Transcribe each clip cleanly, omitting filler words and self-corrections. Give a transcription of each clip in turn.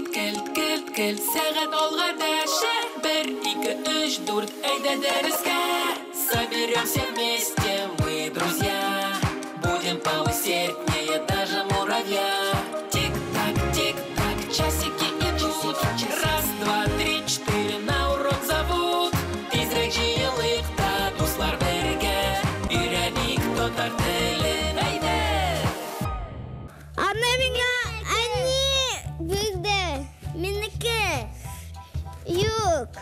Келт, келт, келт, келт, сәгать алга дәшә. Бер, ике, өч, дүрт, әйдә дәрескә. Соберемся вместе, мы друзья. Будем поусерднее даже муравья. Тик-так, тик-так, часики идут. Раз, два, три, четыре, на урок зовут. Тизрәк җыелыйк та, дуслар бергә. Өйрәник татар телен, әйдә! Аны миңа әни бирде. Минеке. Юк.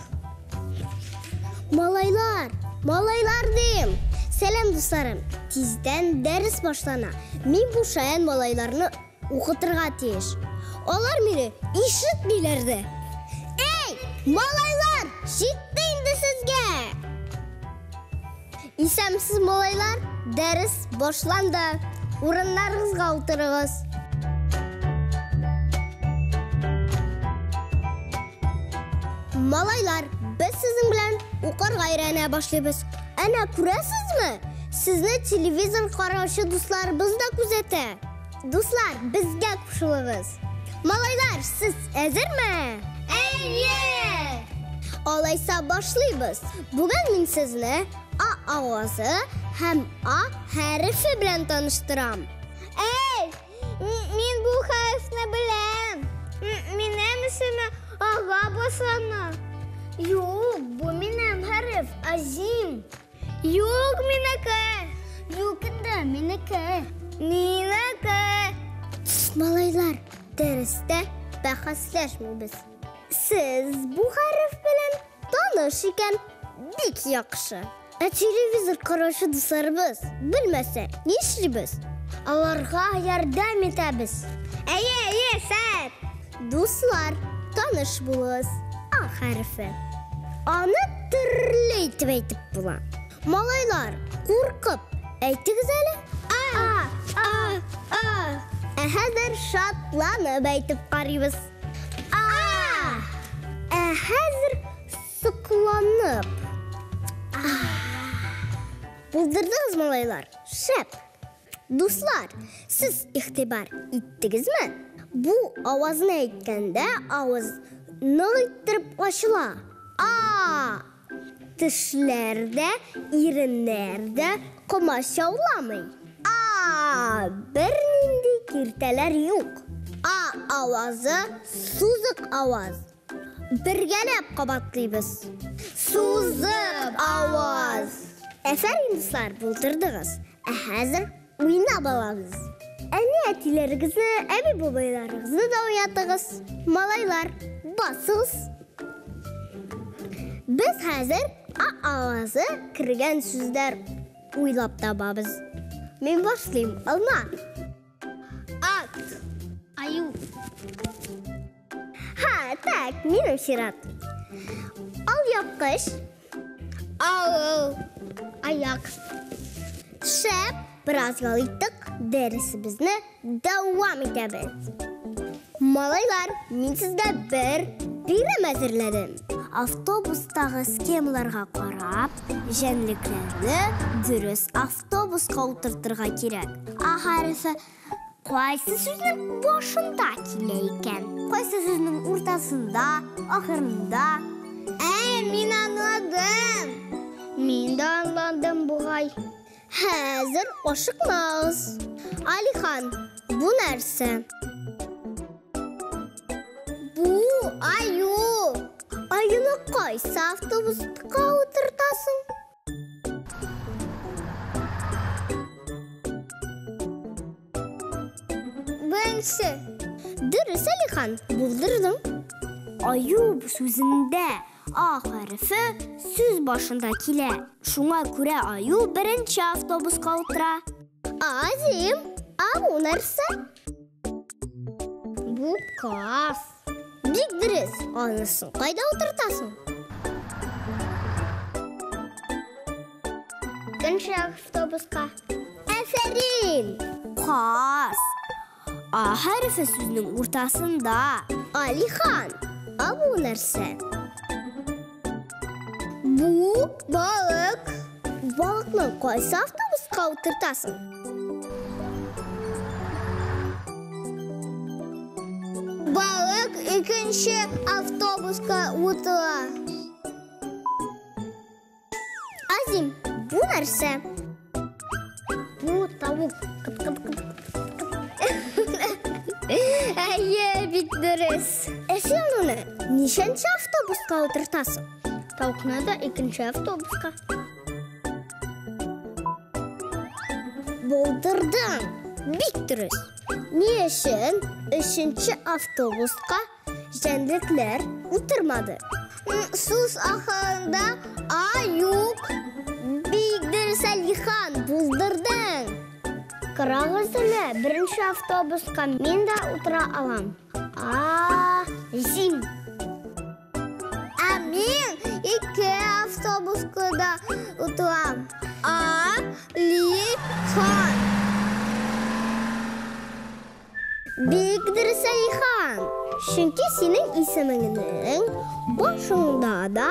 Малайлар, малайлар дим. Сәлам, дусларым. Тиздән дәрес башлана. Мин бу шаян малайларны укытырга тиеш. Алар мине ишетмиләр дә. Эй, малайлар, җитте инде сезгә. Исәнмесез, малайлар. Дәрес башланды. Урыннарыгызга утырыгыз. Малайлар, без сезнең белән укырга өйрәнә башлыйбыз. Әнә күрәсезме? Сезне телевизор караучы дусларыбыз да күзәтә. Дуслар, безгә кушылыгыз. Малайлар, сез әзерме? Әйе! Алайса башлыйбыз. Бүген мин сезне А авазы һәм А хәрефе белән таныштырам. Әй, мин бу хәрефне беләм. Минем исемем Ага башлана. Юк, бу минем хәреф, Азим. Юк, минеке. Юк инде, минеке. Минеке. Малайлар, дәрестә бәхәсләшмибез. Сез бу хәреф белән таныш икән, бик яхшы. Ә телевизор караучы дусларыбыз белмәсә, нишлибез? Аларга ярдәм итәбез. Әйе, әйе, шәп! Дуслар, таныш булыгыз. А хәрефе. Аны төрле итеп әйтеп була. Малайлар, куркып, әйтегез әле. А, а, а. Ә хәзер шатланып әйтеп карыйбыз. А! Ә хәзер сокланып. А! Булдырдыгыз, малайлар. Шәп. Дуслар, сез игътибар иттегезме? Бу авазны әйткәндә авыз нык иттереп ачыла. А! Тешләр дә, иреннәр дә комачауламый. А! Бернинди киртәләр юк. А авазы сузык аваз. Бергәләп кабатлыйбыз. Сузык аваз. Әфәрин, дуслар, булдырдыгыз. Ә хәзер уйнап алабыз. Әни әтиләрегезне, әби бабайларыгызны да уятыгыз. Малайлар, басыгыз. Без хәзер А авазы кергән сүзләр уйлап табабыз. Мин башлыйм, алма. Ат. Аю. Ха, так, минем чират. Алъяпкыч. Авыл. Аяк. Шәп, бераз ял иттек, дәресебезне дәвам итәбез. Малайлар, мин сезгә бер бирем әзерләдем. Автобустагы схемаларга карап, җәнлекләрне дөрес автобуска утыртырга кирәк. А хәрефе кайсы сүзнең башында килә икән? Кайсы сүзнең уртасында, ахырында? Ә, мин аңладым. Мин дә аңладым бугай. Хәзер ашыкмагыз. Алихан, бу нәрсә? Бу аю. Аюны кайсы автобуска утыртасың? Беренче. Дөрес, Алихан, булдырдың. Аю сүзендә А хәрефе сүз башында килә. Шуңа күрә аю беренче автобуска утыра. Азим, а бу нәрсә? Бу каз. Бик дөрес. Анысын кайда утыртасың? Икенче автобуска. Әфәрин! Каз. А хәрефе сүзнең уртасында. Алихан, а бу нәрсә? Бу балык. Балыкны кайсы автобуска утыртасың? Балык. икенче автобуска утыра. Азим, бу нәрсә? Бу тавык. Әйе, бик дөрес. Ә син аны ничәнче автобуска утыртасың? Тавыкны да икенче автобуска. Булдырдың. Бик дөрес. Ни өчен өченче автобуска җәнлекләр утырмады? Сүз ахырында А юк. Бик дөрес, Әлихан, булдырдың. Карагыз әле, беренче автобуска мин дә утыра алам. А, зим. Ә мин ике автобуска да утырам. А, ли, хан. Бик дөрес, Әлихан. Чөнки синең исемеңнең башында да,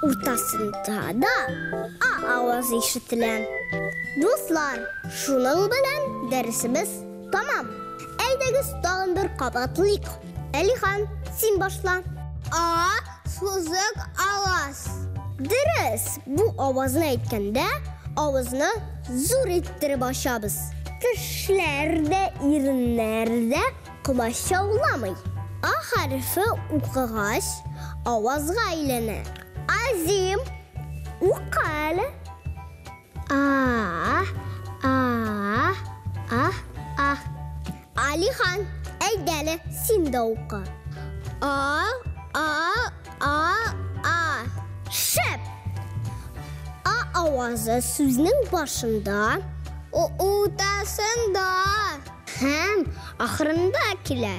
уртасында да А авазы ишетелә. Дуслар, шуның белән дәресебез тамам. Әйдәгез тагын бер кабатлыйк. Әлихан, син башла. А сузык аваз. Дөрес, бу авазны әйткәндә авызны зур иттереп ачабыз. Тешләр дә, иреннәр дә комачауламый. А хәрефе укыгач, авазга әйләнә. Азим, укы әле. А, а, а, а. Алихан, әйдә әле, син дә укы. А, а, а, а. Шәп! А авазы сүзнең башында, уртасында һәм ахырында килә.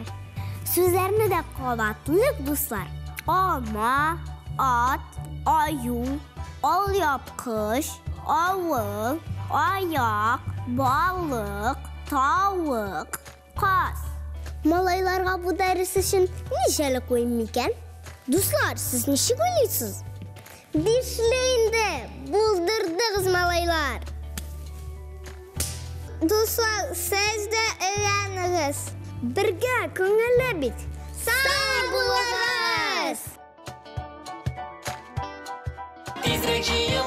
Сүзләрне дә кабатлыйк, дуслар. Алма, ат, аю, алъяпкыч, авыл, аяк, балык, тавык, каз. Малайларга бу дәрес өчен ничәле куйыйм микән? Дуслар, сез ничек уйлыйсыз? Бишле инде! Булдырдыгыз, малайлар! Дуслар, сез дә өйрәнегез. Бергә күңелле бит. Сау булыгыз! Тизрәк җыен!